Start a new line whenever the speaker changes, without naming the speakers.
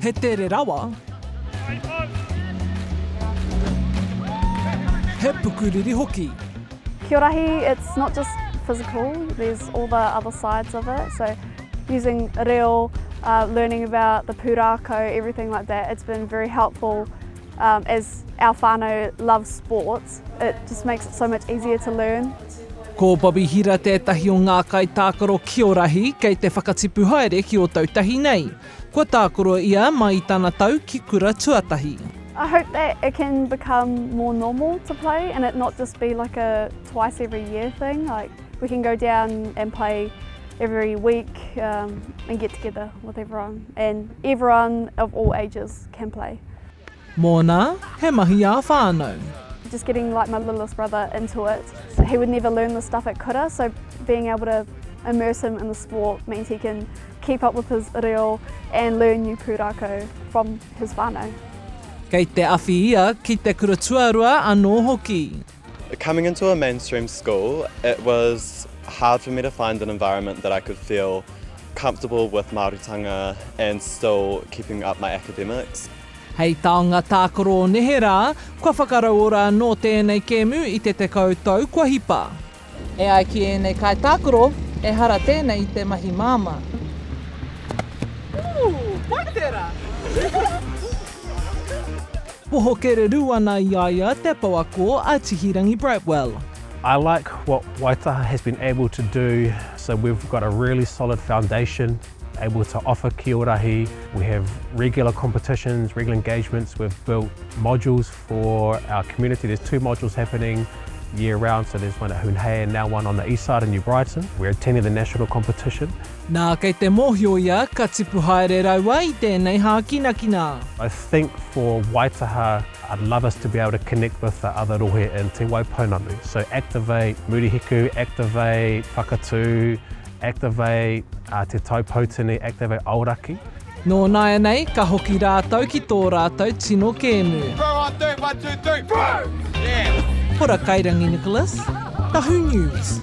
He tere rawa. He pukuriri hoki.
Kiorahi, it's not just physical, there's all the other sides of it. So using reo, uh, learning about the pūrākau, everything like that, it's been very helpful um, as our whānau loves sports. It just makes it so much easier to learn.
Ko Bobby Hira tētahi o ngā kaitākaro kiorahi kei te whakatipu haere ki Ōtautahi nei. Kua tākaro ia mai i tana tau ki kura tuatahi.
I hope that it can become more normal to play and it not just be like a twice every year thing. Like we can go down and play every week um, and get together with everyone and everyone of all ages can play.
Mōna, he mahi ā-whānau.
Just getting like my littlest brother into it. So he would never learn the stuff at kura, so being able to immerse him in the sport means he can keep up with his reo and learn new pūrākau from his whānau.
Kei te awhi ia ki te kura tuarua anō hoki.
Coming into a mainstream school, it was hard for me to find an environment that I could feel comfortable with Māoritanga and still keeping up my academics.
Hei taonga tākaro o neherā, kua whakarauora anō tēnei kēmu i te 10 tau kua hipa. E ai ki ēnei kaitākaro, ehara tēnei i te mahi māmā. Ooh, pai tērā! Poho kererū ana i a ia te pouako a Tihirangi Bratwell.
I like what Waitaha has been able to do, so we've got a really solid foundation, able to offer Kiorahi. We have regular competitions, regular engagements. We've built modules for our community. There's two modules happening year round, so there's one at Hoon Hay and now one on the east side in New Brighton. We're attending the national competition.
Nā, kei te mōhio ia ka tipu haere raua i tēnei hākinakina.
I think for Waitaha, I'd love us to be able to connect with the other rohe in Te Waipounamu. So activate Murihiku, activate Whakatū, activate uh, Te Tai Poutini, activate Aoraki.
Nō nāianei, ka hoki rātou ki tō rātou tino kēmu.
Bro on 3, 1, 2, 3, bro! Yeah!
Hora Kairangi Nicholas, Tahu News.